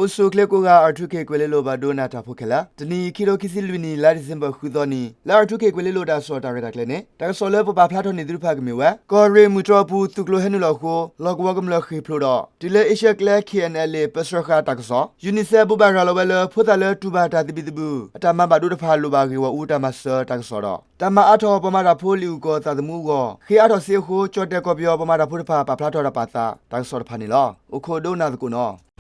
အိၣ်ဆူၣ်အိၣ်ချ့ကိးဂၤ R two K ကွဲၤလ့လိၤ ဘၣ်ဒိနၤတၢ်ဖိခဲလၢာ်, တနံၤအံၤ ခံထိခံဆံလွံၢ်နံၣ် လါဒံၣ်စ့ဘၢၣ် ဃုသီနံၤ လၢ R two K ကွဲၤလ့လိၤတၢ်ကစီၣ်တၢ်ရဲၣ်တၢ်ကျဲၤန့ၣ် တၢ်ကစီၣ်လၢပပာ်ဖျါထီၣ်န့ၢ်သုတဖၣ်ကမ့ၢ်ဝဲ ကီၢ်ရ့ၣ်မုၢ်တြီၢ်ပူၤ သုးကျိၤဟဲနုာ်လီၤအဃိ လီၢ်ကဝီၤကမျၢၢ်ဃ့ၢ်ဖျိးဒီး တုၤလၢအ့ရှၢၣ်ကျဲ K N L A ပၢဆှၢဃာ်တၢ်ကစီၣ်, UNICEF ဘိးဘၣ်ရၤလီၤဝဲလၢ ဖိသၣ်လၢတူၢ်ဘၣ်တၢ်သဘံၣ်သဘုၣ် အတၢ်မၤဘၣ်ဒိတဖၣ် လိၣ်ဘၣ်ဂ့ၢ်ဂီၢ်အူတၢ်မၤစၢၤတၢ်ကစီၣ်ဒီး တၢ်မၤအါထီၣ်ပှၤမၤတၢ်ဖိလံာ်အုၣ်ကီၤသးသမူအဂီၢ် ဃ့အါထီၣ်စ့အဃိ ကၠီၣ်တဲၣ်ကီၢ်ပယီၤပှၤမၤတၢ်ဖိတဖၣ် ပာ်ဖျါထီၣ်တၢ်ပာ်သးတၢ်ကစီၣ်တဖၣ်န့ၣ်လီၤ. အိၣ်ခိးဒိကနၣ်သကိးနီၤ.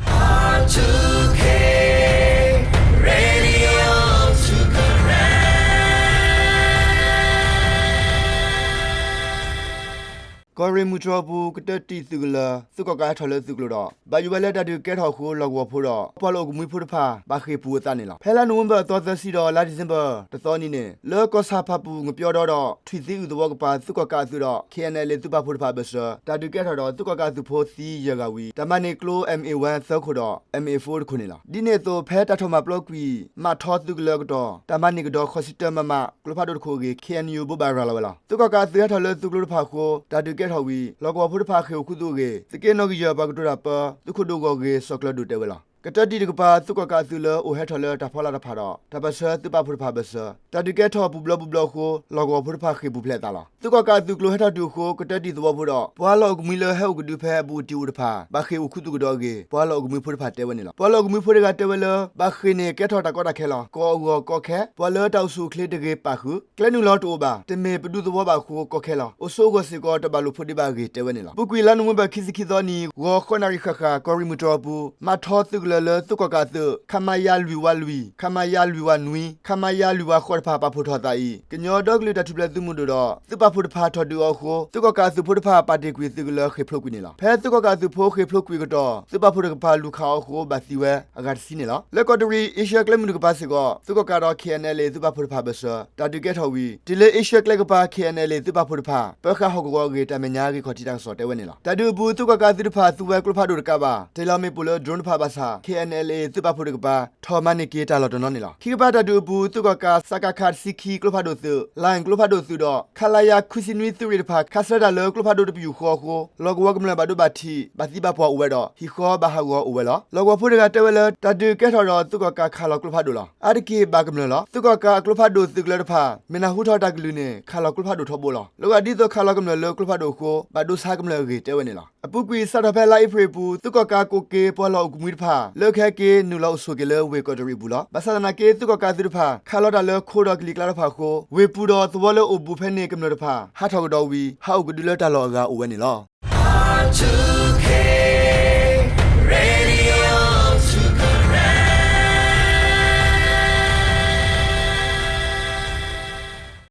ကီၢ်ရ့ၣ်မုၢ်တြီၢ်ပူၤ ကတၢၢ်တံၢ်သုးကလၢၤ သုးကီၣ်ကးဟဲထီၣ်လၢသုးကျိၤဒီး ဘၣ်ယိၣ်ဝဲလၢတၢ်ဒုးကဲထီၣ်အဃိ လီၢ်ကဝီၤဖိဒီး ပှၤလီၢ်အိၣ်ကမှံဖိတဖၣ် ဘၣ်ဃ့ၢ်ပူၤအသးန့ၣ်လီၤ. ဖဲလါနိၣ်ဝ့ဘၢၣ်အသီသၢဆံဒီး လါဒံၣ်စ့ဘၢၣ်တသီနံၤန့ၣ် လၢကီၢ်ဆၣ်ဖၣ်ပူၤ ငပျီဒီဒီး ထွံၣ်သံအုၣ်သဝီကပၤ သုးကီၣ်ကးအသုးဒီး K N L A သုးပာ်ဖှိၣ်တဖၣ်အဘၢၣ်စၢၤ တၢ်ဒုးကဲထီၣ်ဒီး သုးကီၣ်ကးအသုးဖိသံယဲၢ်ဂၤဝံၤ တၢ်မၤန့ၢ်ကျိ M A one သၢခိၣ်ဒီး M A four တခိၣ်န့ၣ်လီၤ. ဒ်န့ၣ်အသိး ဖဲတၢ်ထီၣ်မၤပျီကွံာ် မးထီသုးကလၢၤအကတီၢ် တၢ်မၤန့ၢ်ကဒီး ဃိးဆံတၢ မမ ကျိဖးဒိၣ်တခိၣ်အဂ့ၢ် K N U ဘိးဘၣ်ရၤလီၤဝဲလီၤ. သုးကီၣ်ကးအသုးဟဲထီၣ်လၢသုးကျိၤတဖၣ်အဃိ တၢ်ဒုးကဲထီၣ်ဝံၤ လီၢ်ကဝီၤဖိတဖၣ်ဃ့ၢ်အိၣ်ခူသူၣ်အဂ့ၢ် သုးက့နီၣ်ဂံၢ်ယဲၢ်ပှၤကတိၤတၢ်ပၢ သုးခိၣ်ဒိၣ်ဂီၢ်ဂ့ၢ် စီၤကျၢၤဒိၣ်တဲဝဲလီၤ. ကတၢၢ်တံၢ်တကပၤ သုးကီၣ်ကးအသုးလၢအိၣ်ဟဲထီၣ်လၢတၢ်ဖီလာ်တဖၣ်ဒီး တၢ်ပၢၢ်ဆၢသုးပာ်ဖှိၣ်တဖၣ်အဘၢၣ်စၢၤ တၢ်ဒုးကဲထီၣ်ပူၤဘျီပူၤဘျီအဃိ လီၢ်ကဝီၤဖိတဖၣ်ဃ့ၢ်ပူၤဖျဲးအသးလီၤ. သုးကီၣ်ကးအသုးကျိၤဟဲထီၣ်တုၤအဃိ ကတၢၢ်တံၢ်သဝီဖိဒီး ပှၤလီၢ်အိၣ်ကမှံလၢဟဲအိၣ်ကဒုဖဲအဘူးအတံၢ်အိၣ်တဖၣ် ဘၣ်ဃ့ၢ်အိၣ်ခူသူၣ်ကဒီးအဂ့ၢ် ပှၤလီၢ်အိၣ်ကမှံဖိတဖၣ်တဲဝဲန့ၣ်လီၤ. ပှၤလီၢ်အိၣ်ကမှံဖိတဂၤတဲဝဲလၢ ဘၣ်ဃ့ၢ်န့ၣ်ကဲထီၣ်တၢ်ကီတၢ်ခဲလီၤ. ကီၢ်အဂီၢ်ကီခဲ ပှၤလၢတၢ်အိၣ်ဆူၣ်အိၣ်ချ့တဂ့ၤပာ်ဃုာ် ကျဲနုာ်လီၤတအိၣ်ဘၣ် တမ့ၢ်ပဒူသဝီဘၣ်အဃိကီခဲလီၤ. အိၣ်ဆိးအဂီၢ်စ့ၢ်ကီး တဘၣ်လိာ်ဖိးဒံးဘၣ်အဂ့ၢ်တဲဝဲန့ၣ်လီၤ. ပူၤကွံာ်လါနိၣ်ဝ့ဘၢၣ်ခံဆံခံသီနံၤ ဂီၤဃိးနၣ်ရံၣ်ဃၣ်ဃၣ် ကီၢ်ရ့ၣ်မုၢ်တြီၢ်အပူၤ မးထီသုးကလၢၤလၢသုးကီၣ်ကးအသုး ခမရ လွံၢ်ဝးလွံၢ်, ခမရ လွံၢ်ဝးနွံ, ခမရ လွံၢ်ဝးဃိးတဖၣ်ပာ်ဖှိၣ်ထီၣ်အသးအံၤ ကညီဒီကလုာ်တၢ်ထူၣ်ဖျဲးသုးမုၢ်ဒိၣ်ဒီး သုးပာ်ဖှိၣ်တဖၣ်ထီၣ်ဒုးအီၤအဃိ သုးကီၣ်ကးအသုးဖိတဖၣ် ပာ်တ့ၢ်ကွံာ်သုးကလၢၤဃ့ၢ်ဖျိးကွံာ်န့ၣ်လီၤ. ဖဲသုးကီၣ်ကးအသုးဖိဃ့ၢ်ဖျိးကွံာ်အကတီၢ် သုးပာ်ဖှိၣ်တကပၤလူၤခးအီၤအဃိဘၣ်သံဝဲအဂၤတဆံန့ၣ်လီၤ. လၢကီးတရံးအ့ရှၢၣ်ကျဲမုၢ်တကပၤစ့ၢ်ကီး သုးကီၣ်ကးဒီး K N L A သုးပာ်ဖှိၣ်တဖၣ်အဘၢၣ်စၢၤ တၢ်ဒုးကဲထီၣ်ဝံၤ တုၤလၢအ့ရှၢၣ်ကျဲကပၤ K N L A သုးပာ်ဖှိၣ်တဖၣ် ပၢဃာ်ဟီၣ်ကဝီၤအဂ့ၢ် တၢ်မဲာ်ညါဂံၢ်ခီၣ်ထံးတၢ်ကစီၣ်တဲဝဲန့ၣ်လီၤ. တၢ်ဒုးအပူၤ သုးကီၣ်ကးအသုးတဖၣ်သူဝဲကျိဖးဒိၣ်တကးဘၣ် တ့ၢ်လီၤမ့ၣ်ပိၢ်လၢ drone တဖၣ်ဘၣ်ဆၣ် K N L A သုးပာ်ဖှိၣ်တကပၤ ထီၣ်မၤန့ၢ်က့ၤတၢ်လီၢ်တနီၤန့ၣ်လီၤ. ခံကပၤတၢ်ဒုးအပူၤ သုးကီၣ်ကး စကခ တဆံခံ ကျိဖးဒိၣ်သုး, လၣ်ကျိဖးဒိၣ်သုးဒီး ခလရ ခွံဆံနွံ သုးရ့ၣ်တဖၣ် ခးဆၢတၢ်လၢကျိဖးဒိၣ်တပယူာ်ဃီအဃိ လီၢ်ကဝီၤကမျၢၢ်ဘၣ်ဒိဘၣ်ထံး ဘၣ်သံဘၣ်ပှၢ်အိၣ်ဝဲဒီး ဟံၣ်ဃီဘၣ်ဟးဂီၤအိၣ်ဝဲလီၤ. လီၢ်ကဝီၤဖိတဂၤတဲဝဲလၢ တၢ်ဒုးကဲထီၣ်ဒီးသုးကီၣ်ကးခးလီၤကျိဖးဒိၣ်လီၤ. အါတက့ၢ်ဘၣ်ကမျၢၢ်လီၤ. သုးကီၣ်ကးအကျိဖးဒိၣ်သုးကလၢၤတဖၣ် မ့ၢ်နၢ်ဟူထီၣ်တၢ်ကလုၢ်န့ၣ် ခးလီၤကျိဖးဒိၣ်ထီဘိလီၤ. လီၤဂာ်ဒ်သိးခးလီၤကမျၢၢ်လၢကျိဖးဒိၣ်အဃိ ဘၣ်ဒိဆါကမျၢၢ်အဂ့ၢ်တဲဝဲန့ၣ်လီၤ. အပူၤကွံာ်စးထီၣ်ဖဲလါအ့ဖြ့ၣ်အပူၤ သုးကီၣ်ကးကိးက့ၤပှၤလီၢ်အိၣ်ကမှံတဖၣ် လၢခဲက့ၤနုာ်လီၤအိၣ်ဆိးက့ၤလၢဝ့ၢ်ကီးတရံးအပူၤလီၤ. ဘၣ်ဆၣ်သနာ်က့ သုးကီၣ်ကးအသုးတဖၣ် ခးလီၤတၢ်လၢခိဒီးကလံၤကျါတဖၣ်အဃိ ဝ့ၢ်ပူၤဒီးသဝီလၢအိၣ်ဘူးဖဲန့ၣ်ကမျၢၢ်တဖၣ် ဟးထီၣ်ကဒီးဝံၤ ဟးအိၣ်ကဒုလၢတၢ်လီၢ်အဂၤအိၣ်ဝဲန့ၣ်လီၤ.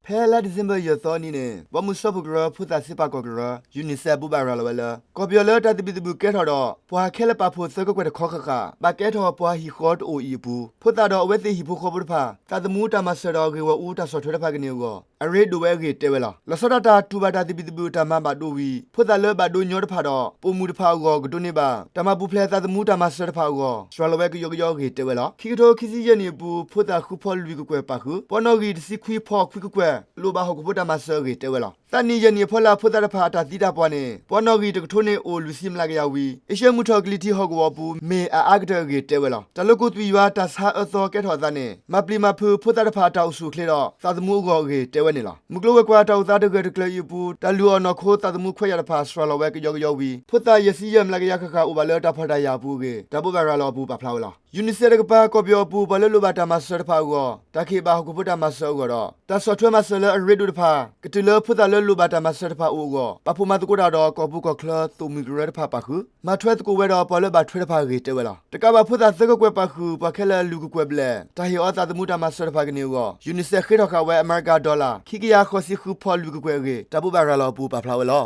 ဖဲလါဒံၣ်စ့ဘၢၣ်ယဲၢ်သီနံၤန့ၣ် ဘီမုၢ်စၢဖှိၣ်ကရၢ ဖိသၣ်စ့ပာ်ကီၢ်ကရၢ UNICEF ဘိးဘၣ်ရၤလီၤဝဲလၢ ကီၢ်ပယီၤလၢတၢ်သဘံၣ်သဘုၣ်ကဲထီၣ်ဒီး ပှၤခဲလၢာ်ပာ်ဖှိၣ်သၢကကွဲၢ်တခီဃၣ်ဃၣ် ဘၣ်ကဲထီၣ်ပှၤဟံၣ်ဃီတအိၣ်အံၤအပူၤ ဖိသၣ်ဒီးအဝဲသ့ၣ်ဟံၣ်ဖိဃီဖိတဖၣ် သးသမူတၢ်မၤစၢၤဒီးဂ့ၢ်ဂီၢ်အူတၢ်ဆီၣ်ထွဲတဖၣ်ကန့ၢ်အဂီၢ် အရ့ဒိၣ်ဝဲအဂ့ၢ်တဲဝဲလီၤ. လီၤဆီဒၣ်တၢ်တူၢ်ဘၣ်တၢ်သဘံၣ်သဘုၣ်တၢ်မၤဘၣ်ဒိဝံၤ ဖိသၣ်လၢဘၣ်ဒိညီတဖၣ်ဒီး ပိာ်မုၣ်တဖၣ်အဂီၢ်ကဒိးန့ၢ်ဘၣ် တၢ်မၤပူၤဖျဲးသးသမူတၢ်မၤစၢၤတဖၣ်အဂီၢ် စှၤလီၤဝဲကယီကယီအဂ့ၢ်တဲဝဲလီၤ. ခံကထိခံဆံယဲၢ်နံၣ်အပူၤ ဖိသၣ်ဃုဖီလွံၢ်ကကွဲၢ်ပာ်ဃုာ် ပှၤနီၣ်ဂံၢ်တဆံခွံဖီခွံကကွဲၢ် လိၣ်ဘၣ်ဟီၣ်ခိၣ်ဖိတၢ်မၤစၢၤအဂ့ၢ်တဲဝဲလီၤ. သးနံၣ်ယဲၢ်နံၣ်အဖီလာ် ဖိသၣ်တဖၣ်အတၢ်သံတၢ်ပှၢ်န့ၣ် ပှၤနီၣ်ဂံၢ်တကထိန့ၣ်အိၣ်လွံၢ်ဆံမျးကယၤဝံၤ အ့ရှၢၣ်မုၢ်ထီၣ်ကလံၤထံးဟီၣ်ကဝီၤအပူၤ မ့ၢ်အအါကတၢၢ်အဂ့ၢ်တဲဝဲလီၤ. တၢ်လိာ်ကူၣ်သွံၣ်ယွၤ တၢ်ဆါအၢသီကဲထီၣ်အသးန့ၣ် မၤပျံၤမၤဖုး ဖိသၣ်တဖၣ်အတၢ်အိၣ်ဆူၣ်အိၣ်ချ့ဒီး သးသမူအဂီၢ်အဂ့ၢ်တဲဝဲန့ၣ်လီၤ. မုၢ်ကျိၤဝဲၤကွာ်တၢ်အိၣ်သးတဂၢၢ်တကျၢၤအံၤအပူၤ တၢ်လုၢ်အီၣ်နီၢ်ခိသးသမူခွဲးယာ်တဖၣ် စှၤလီၤဝဲကယီကယီဝံၤ ဖိသၣ်ယဲၢ်ဆံယဲၢ်မျးကယၤဃၣ်ဃၣ်အိၣ်ဘၣ်လၢတၢ်ဖှီၣ်တၢ်ယာ်အပူၤအဂ့ၢ် တၢ်ဘိးဘၣ်ရၤလီၤအပူၤပာ်ဖျါဝဲလီၤ. UNICEF တကပၤ ကီၢ်ပယီၤအပူၤ ပှၤလၢလိၣ်ဘၣ်တၢ်မၤစၢၤတဖၣ်အဂီၢ် တၢ်ကဟ့ၣ်ဘၣ်ဟီၣ်ခိၣ်ဖိတၢ်မၤစၢၤအဂီၢ်ဒီး တၢ်ဆီၣ်ထွဲမၤစၢၤလၢအရ့ဒိၣ်တဖၣ် ကတုၤလၢဖိသၣ်လၢလိၣ်ဘၣ်တၢ်မၤစၢၤတဖၣ်အအိၣ်အဂီၢ် ပာ်ဖှိၣ်မၤသကိးတၢ်ဒီး ကီၢ်ပူၤကီၢ်ချၢ သိၣ်မှံကရၢတဖၣ်ပာ်ဃုာ် မၤထွဲသကိးဝဲဒီးပှၤလၢဘၣ်ထွဲတဖၣ်အဂ့ၢ်တဲဝဲလီၤ. တကးဘၣ်ဖိသၣ်သၢကကွဲၢ်ပာ်ဃုာ် ပှၤခဲလၢာ်လွံၢ်ကကွဲၢ်ဘျဲၣ် တၢ်ဟ့ၣ်အီၤသးသမူတၢ်မၤစၢၤတဖၣ်ကန့ၢ်အဂီၢ် UNICEF ဃ့ထီၣ်ဃာ်ဝဲအမဲရကၤဒီလၣ် ခံကယၤဃိးဆံဃုဖီလွံၢ်ကကွဲၢ်အဂ့ၢ် တၢ်ဘိးဘၣ်ရၤလီၤအပူၤပာ်ဖျါဝဲလီၤ.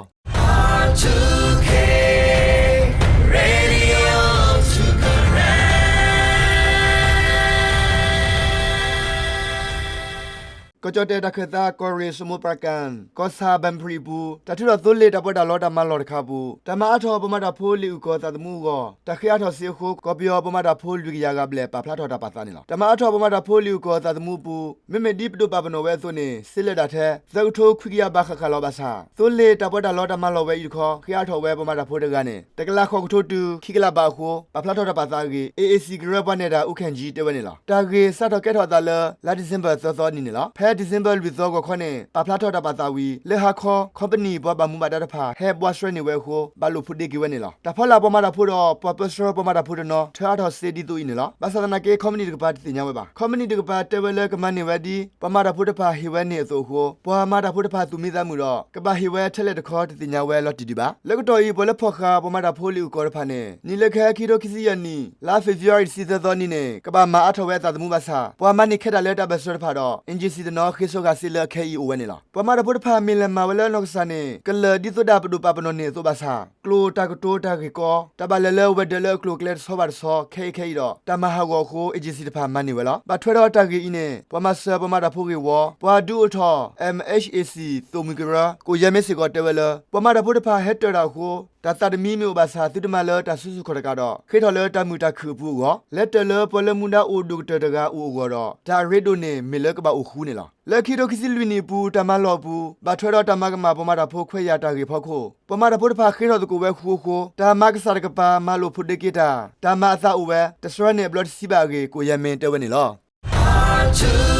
က ကီၢ်ကၠီၣ်တဲၣ်တၢ်ခၢၣ်သး ကီၢ်ရ့ၣ် စမူပရၣ်ကၣ် ကီၢ်ဆၣ် ဘၣ်မၣ်ပရံၣ်အပူၤ တၢ်ထုးထီၣ်သိလ့ၣ်တၢ်ပီးတၢ်လီတၢ်မၤလီၢ်တခါအပူၤ တၢ်မၤအါထီၣ်ပှၤမၤတၢ်ဖိလံာ်အုၣ်ကီၤသးသမူအဂီၢ် တၢ်ဃ့အါထီၣ်စ့အဃိ ကီၢ်ပယီၤပှၤမၤတၢ်ဖိလွံၢ်ကယၤဂၤဘျဲၣ် ပာ်ဖျါထီၣ်တၢ်ပာ်သးန့ၣ်လီၤ. တၢ်မၤအါထီၣ်ပှၤမၤတၢ်ဖိလံာ်အုၣ်ကီၤသးသမူအပူၤ မ့မ့ၢ်ဒ်ပဒိၣ်ပာ်ပနီၣ်ဝဲအသိးန့ၣ် စ့လၢာ်ဒၣ်ထဲ သၢကထိခွံကယၤဘးဃၣ်ဃၣ်လီၤဘၣ်ဆၣ် သိလ့ၣ်တၢ်ပီးတၢ်လီတၢ်မၤလီၢ်ဝဲအံၤတခီ ဃ့အါထီၣ်ဝဲပှၤမၤတၢ်ဖိတဂၤန့ၣ် တကလးဃိးကထိတုၤ ခံကလးဘးအဃိ ပာ်ဖျါထီၣ်တၢ်ပာ်သးအဂ့ၢ် AAC ကရၢပှၤနဲၣ်တၢ် အူခၣ်ကၠံ တဲဝဲန့ၣ်လီၤ. တၢ်ဂ့ၢ်စးထီၣ်ကဲထီၣ်အသးလၢ လါဒံၣ်စ့ဘၢၣ်သၢသီအနံၤန့ၣ်လီၤ. ဖဲဒံၣ်စ့ဘၢၣ်လွံၢ်သီဂီၤခီန့ၣ် ပာ်ဖျါထီၣ်တၢ်ပာ်သးဝံၤ လၢဟါခီ ခီပနံၣ်ပှၤဘၣ်မူဘၣ်ဒါတဖၣ် ဟဲဘှါဆှဲန့ၢ်ဝဲအဃိ ဘၣ်လိာ်ဖိးဒ့က့ၤဝဲန့ၣ်လီၤ. တၢ်ဖီလာ်ပှၤမၤတၢ်ဖိဒီး ပှၤပၢဆှၢပှၤမၤတၢ်ဖိတနီၤ ထၢအါထီၣ်စ့ဒ်သိးအံၤန့ၣ်လီၤ. ဘၣ်ဆၣ်သနာ်က့ ခီပနံၣ်တကပၤတသ့ၣ်ညါဝဲဘၣ်. ခီပနံၣ်တကပၤတဲဝဲလၢကမၤန့ၢ်ဝဲဒ် ပှၤမၤတၢ်ဖိတဖၣ်ဟ့ၣ်ဝဲန့ၣ်အသိးအဃိ ပှၤမၤတၢ်ဖိတဖၣ်သူၣ်မံသးမုာ်ဒီး ကဘၣ်ဟ့ၣ်ဝဲထဲလဲၣ်တခီတသ့ၣ်ညါဝဲလီၤတံၢ်ဒံးဘၣ်. လၢကတီၢ်အံၤ ပှၤလၢဖီၣ်ဃာ်ပှၤမၤတၢ်ဖိလံာ်အုၣ်ကီၤတဖၣ်န့ၣ် နံၣ်လၢခဲအံၤ ခံကထိခံဆံယဲၢ်နံၣ် လါဖ့ၤဘြူၤအါရံၤ တဆံသၢသီအနံၤန့ၣ် ကဘၣ်မၤအါထီၣ်ဝဲအသးသမူဘၣ်ဆၣ် ပှၤမၤန့ၢ်ခဲတၢ်လၢတၢ်ဘၢၣ်စၢၤတဖၣ်ဒီး အ့ၣ်ကၠ့ၣ်စံၣ်တနီၤ ဃ့စိဃာ်စ့လၢခဲအံၤအိၣ်ဝဲန့ၣ်လီၤ. ပှၤမၤတၢ်ဖိတဖၣ်မ့ၢ်လဲၤမၤဝဲလၢနီၢ်ကစၢ်န့ၣ် ကလၢာ်ဒ်သိးဒၣ်ပဒိၣ်ပာ်ပနီၣ်န့ၣ်အသိးဘၣ်ဆၣ် ကျိၣ်တၢ်ကတိၤတၢ်ဂ့ၢ်ကီ တၢ်ဘၣ်လဲၤလၢဝဲၤဒၢးလၢအကျိၤအကျဲတဆီဘၣ်တဆီ ခဲအံၤခဲအံၤဒီး တၢ်မၤဟးဂီၤအဃိ အ့ၣ်ကၠ့ၣ်စံၣ်တဖၣ်မၤန့ၢ်ဝဲလီၤ. ဘၣ်ထွဲဒီးတၢ်ဂ့ၢ်အံၤန့ၣ် ပှၤမၤစၢၤပှၤမၤတၢ်ဖိဂ့ၢ်ဝီ ပှၤဒုးအိၣ်ထီၣ် MHAC သိၣ်မှံကရၢ ကိၣ်ယဲၢ်မ့ၢ်စ့ၢ်ကီးတဲဝဲလၢ ပှၤမၤတၢ်ဖိတဖၣ်ဟဲတၢၢ်တၢ်အဃိ တၢ်သးတမံမ့ၢ်အိၣ်ဘၣ်ဆၣ် သုတမၤလၢတၢ်စုဆူၣ်ခီၣ်တကးဒီး ဃ့ထီၣ်လၢတၢ်မုာ်တၢ်ခုၣ်အပူၤအဂီၢ် လဲၤတၢၢ်လၢပှၤလၢမူဒါအိၣ်ဒိၣ်ကတၢၢ်တဂၤအိၣ်အဂီၢ်ဒီး တၢ်အရ့ဒိၣ်န့ၣ် မ့ၢ်လၢကဘၣ်အိၣ်ဃူန့ၣ်လီၤ. လၢခံကထိခံဆံလွံၢ်နံၣ်အပူၤ တၢ်မၤလီၢ်အပူၤ ဘၣ်ထွဲဒီးတၢ်မၤကမၣ်ပှၤမၤတၢ်ဖိခွဲးယာ်တၢ်ဂ့ၢ်အဖီခိၣ် ပှၤမၤတၢ်ဖိတဖၣ်ဃ့ထီၣ်သကိးဝဲဃူအဃိ တၢ်မၤကစၢ်တကပၤ မၤလိာ်ဖိးဒ့က့ၤတၢ် တၢ်မၤအသးအိၣ်ဝဲ တစှၤန့ၢ်အဘျီတဆံဘၣ်အဂ့ၢ် ကိၣ်ယဲၢ်မ့ၢ်တဲဝဲန့ၣ်လီၤ.